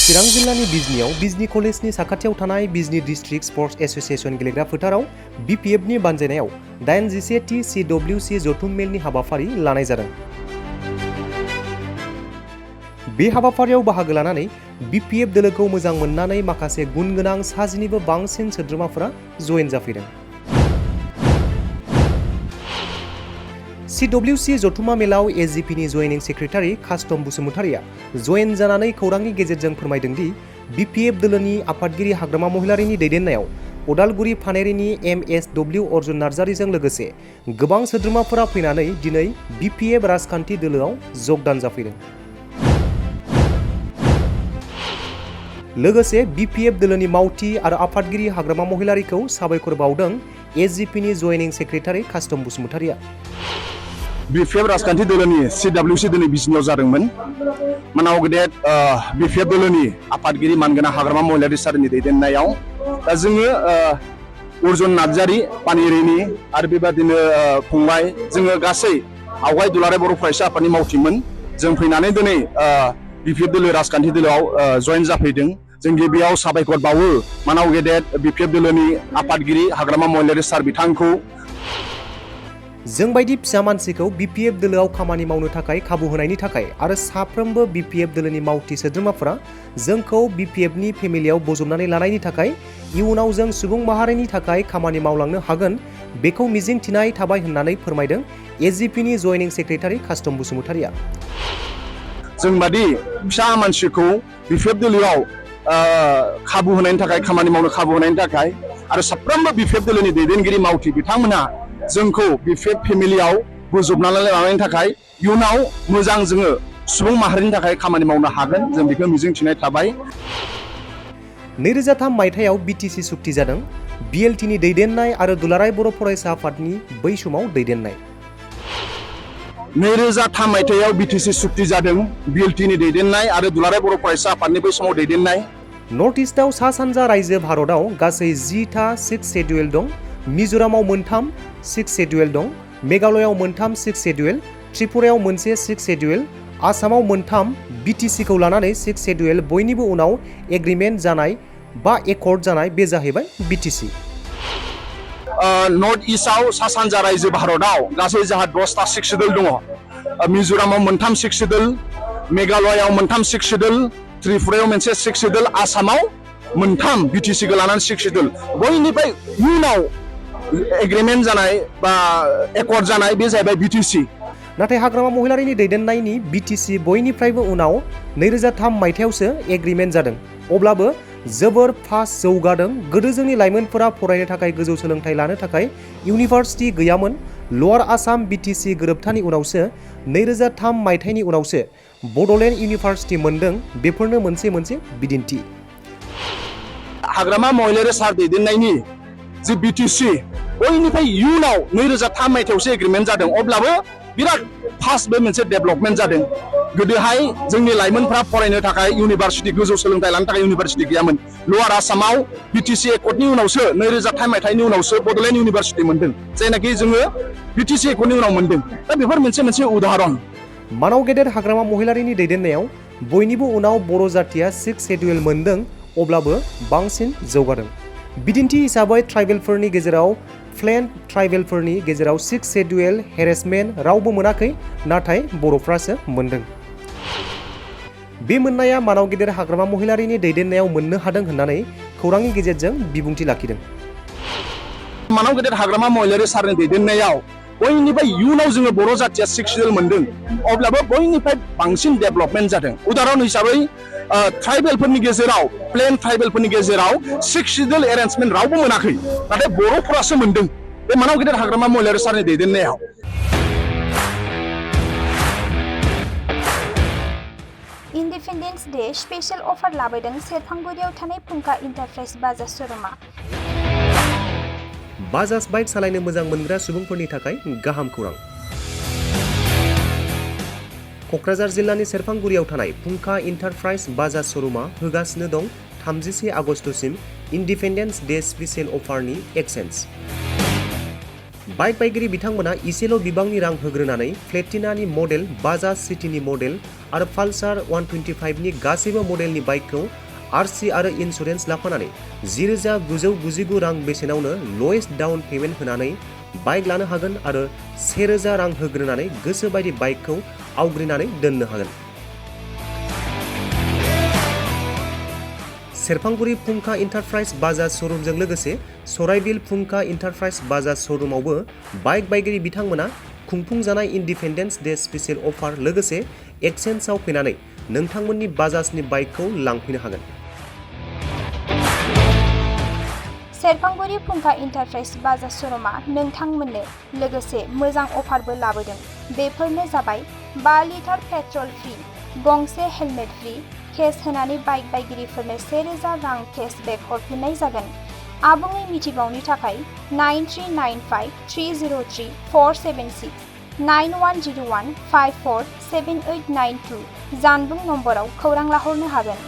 चिरां जिल्लानि बिजनीयाव बिजनी कलेजनि साखाथियाव थानाय बिजनी डिस्ट्रिक्ट स्पर्ट्स एसोसिएशन गेलेग्रा फोथाराव बीपीएफनि बानजायनायाव 81थि CWC जथुम मेलनि हाबाफारि लानाय जादों। बे हाबाफारियाव बाहागो लानानै बीपीएफ दोलोखौ मोजां मोननानै माखासे गुन गोनां 100निबो बांसिन सोद्रोमाफोरा जयेन जाफैदों। CWC जथुमा मेलाव एसजिपिनि जयेनिं सेक्रेटारि कास्टम बसुमतारिया जयेन जानानै खौरांनि गेजेरजों फोरमायदों दि बीपीएफ दोलोनि आफादगिरि हाग्रामा महिलारिनि दैदेननायाव उदालगुरि फानेरिनि MSW अर्जुन नार्जारिजों लोगोसे गोबां सोद्रोमाफोरा फैनानै दिनै बीपीएफ राजखान्थि दोलोआव जगदान जाफैदों। लोगोसे बीपीएफ दोलोनि मावथि आरो आफादगिरि हाग्रामा महिलारिखौ साबायखर बावदों एसजिपिनि जयेनिं सेक्रेटारि कास्टम बसुमतारिया। बीपीएफ राजखान्थि दोलोनि CWC दिनै बिजनीयाव जादोंमोन। मानाव गेदेर बीपीएफ दोलोनि आफादगिरि मानगोनां हाग्रामा महिलारि सारनि दैदेननायाव दा जोङो अर्जुन नार्जारि पानेरिनि आरो बेबादिनो फंबाय जोङो गासै आवगाय दुलाराय बर' फरायसा आफादनि मावथिमोन। जों फैनानै दिनै बीपीएफ दोलो राजखान्थि दोलोआव जयेन जाफैदों। जों गिबियाव साबायखर बावो मानाव गेदेर बीपीएफ दोलोनि आफादगिरि हाग्रामा महिलारि सार बिथांखौ। जों बायदि फिसा मानसिखौ बीपीएफ दोलोआव खामानि मावनो थाखाय खाबु होनायनि थाखाय आरो साफ्रोमबो बीपीएफ दोलोनि मावथि सोद्रोमाफोरा जोंखौ बीपीएफनि फेमिलियाव बजबनानै लानायनि थाखाय इयुनाव जों सुबुं माहारिनि थाखाय खामानि मावलांनो हागोन बेखौ मिजिंथिनाय थाबाय होननानै फोरमायदों एसजिपिनि जयेनिं सेक्रेटारि कास्टम बसुमतारिया। जों बादि फिसा मानसिखौ बीपीएफ दोलोआव खाबु होनायनि थाखाय खामानि मावनो खाबु होनायनि थाखाय आरो साफ्रोमबो बीपीएफ दोलोनि दैदेनगिरि मावथि बिथांमोना जोंखौ बीपीएफ फेमिलियाव बोजबनानै लानायनि थाखाय इयुनाव मोजां जोङो सुबुं माहारिनि थाखाय खामानि मावनो हागोन जों बेखौ मिजिंथिनाय थाबाय। 2003 मायथाइयाव बीटीसी सुक्ति जादों। बीएलटीनि दैदेननाय आरो दुलाराय बर' फरायसा आफादनि बै समाव दैदेननाय। 2003 मायथाइयाव बीटीसी सुक्ति जादों। बीएलटीनि दैदेननाय आरो दुलाराय बर' फरायसा आफादनि बै समाव दैदेननाय। नर्थ इस्टआव सा सानजा रायजो भारतआव गासै 10था 6 शेड्यूल दं। मिजोरामाव मोनथाम 6 शेड्यूल दं। मेघालयआव मोनथाम 6 शेड्यूल, त्रिपुरायाव मोनसे 6 शेड्यूल, आसामाव मोनथाम बीटीसीखौ लानानै 6 शेड्यूल बयनिबो उनाव एग्रीमेन्ट जानाय बा एकर्ड जानाय बे जाहैबाय बीटीसी। नर्थ इस्टआव सा सानजा रायजो भारतआव गासै जोंहा 10था 6 शेड्यूल दङ। मिजोरामाव मोनथाम 6 शेड्यूल, मेघालयआव मोनथाम 6 शेड्यूल, त्रिपुरायाव मोनसे 6 शेड्यूल, आसामाव मोनथाम बीटीसीखौ लानानै 6 शेड्यूल बयनिफ्राय उनाव एग्रीमेन्ट जानाय बा एकर्ड जानाय बे जाहैबाय बीटीसी। नाथाय हाग्रामा महिलारिनि दैदेननायनि बीटीसी बयनिफ्रायबो उनाव 2003 मायथाइयावसो एग्रीमेन्ट जादों। अब्लाबो जोबोर फास्ट जौगादों। गोदो जोंनि लाइमोनफोरा फरायनो थाखाय गोजौ सोलोंथाइ लानो थाखाय इउनिभार्सिटि गैयामोन। लवार आसाम बीटीसी गोरोबथानि उनावसो 2003 मायथाइनि उनावसो बड'लेण्ड इउनिभार्सिटि मोनदों। बेफोरनो मोनसे बिदिन्थि। हाग्रामा महिलारि सार दैदेननायनि जे बीटीसी बयनिफ्राय इयुनाव 2003 मायथाइयावसो एग्रीमेन्ट जादों। अब्लाबो बिराद फास्ट बे मोनसे डेभेलपमेन्ट जादों। गोदोहाय जोंनि लाइमोनफ्रा फरायनो थाखाय इउनिभार्सिटि गोजौ सोलोंथाइ लानो थाखाय इउनिभार्सिटि गैयामोन। लवार आसामाव बीटीसी एकर्डनि उनावसो 2003 मायथाइनि उनावसो बड'लेण्ड इउनिभार्सिटि मोनदों जायनाखि जोङो बीटीसी एकर्डनि उनाव मोनदों। दा बेफोर मोनसे उदाहरण। मानाव गेदेर हाग्रामा महिलारिनि दैदेननायाव बयनिबो उनाव बर' जातिया 6 शेड्यूल मोनदों। अब्लाबो बांसिन जौगादों। बिदिन्थि हिसाबै ट्राइबेलफोरनि गेजेराव प्लेन ट्राइबेलफोरनि गेजेराव 6 शेड्यूल हेरेसमेन्ट रावबो मोनाखै, नाथाय बर'फ्रासो मोनदों। बे मोननाया मानाव गेदेर हाग्रामा महिलारिनि दैदेननायाव मोननो हादों होननानै खौरांनि गेजेरजों बिबुंथि लाखिदों। मानाव गेदेर हाग्रामा महिलारि सारनि दैदेननायाव बयनिफ्राय इयुनाव जोङो बर' जातिया 6 शेड्यूल मोनदों। अब्लाबो बयनिफ्राय बांसिन डेभेलपमेन्ट जादों। उदाहरण हिसाबै ट्राइबेलफोरनि गेजेराव प्लेन ट्राइबेलफोरनि गेजेराव 6 शेड्यूल एरेन्जमेन्ट रावबो मोनाखै, नाथाय बर'फोरासो मोनदों बे मानाव गेदेर हाग्रामा महिलारि सारनि दैदेननायाव। इन्डिपेन्डेन्स डे स्पेशल अफार लाबोदों सेरफांगुरियाव थानाय फुंखा इन्टारप्राइज बाजाज श'रुमा। बाजाज बाइक सालायनो मोजां मोनग्रा सुबुंफोरनि थाखाय गाहाम खौरां। क'क्राझार जिल्लानि सेरफांगुरियाव थानाय फुंखा इन्टारप्राइज बाजाज श'रुमा होगासिनो दं 31 आगस्तसिम इन्डिपेन्डेन्स डे स्पेशल अफारनि एक्सेन्स। बाइक बायगिरि बिथांमोना इसेल' बिबांनि रां होग्रोनानै प्लेटिनानि मडेल, बाजाज सिटीनि मडेल आरो पालसार 125नि गासैबो मडेलनि बाइकखौ आरसि आरो इन्सुरेन्स लाफानानै 10,999 रां बेसेनावनो ल'एस्ट डाउन पेमेन्ट होनानै बाइक लानो हागोन आरो 1,000 रां होग्रोनानै गोसो बायदि बाइकखौ आवग्रिनानै दोननो हागोन। सेरफांगुरि फुंखा इन्टारप्राइज बाजाज श'रुमजों लोगोसे सराइबिल फुंखा इन्टारप्राइज बाजाज श'रुमावबो बाइक बायगिरि बिथांमोना खुंफुंजानाय इन्डिपेन्डेन्स डे स्पेसियेल अफार लोगोसे एक्सचेन्जआव फैनानै नोंथांमोननि बाजाजनि बाइकखौ लांफैनो हागोन। सेरफांगुरि फुंखा इन्टारप्राइज बाजाज श'रुमा नोंथांमोननो लोगोसे मोजां अफारबो लाबोदों। बेफोरनो जाबाय 5 लिटार पेट्रल फ्रि, गंसे हेलमेट फ्रि, केस होनानै बाइक बायगिरिफोरनो 1,000 रां केसबेक हरफिननाय जागोन। आबुङै मिथिबावनो थाखाय 9395 303 476 9101 547892 जानबुं नम्बराव खौरां लाहरनो हागोन।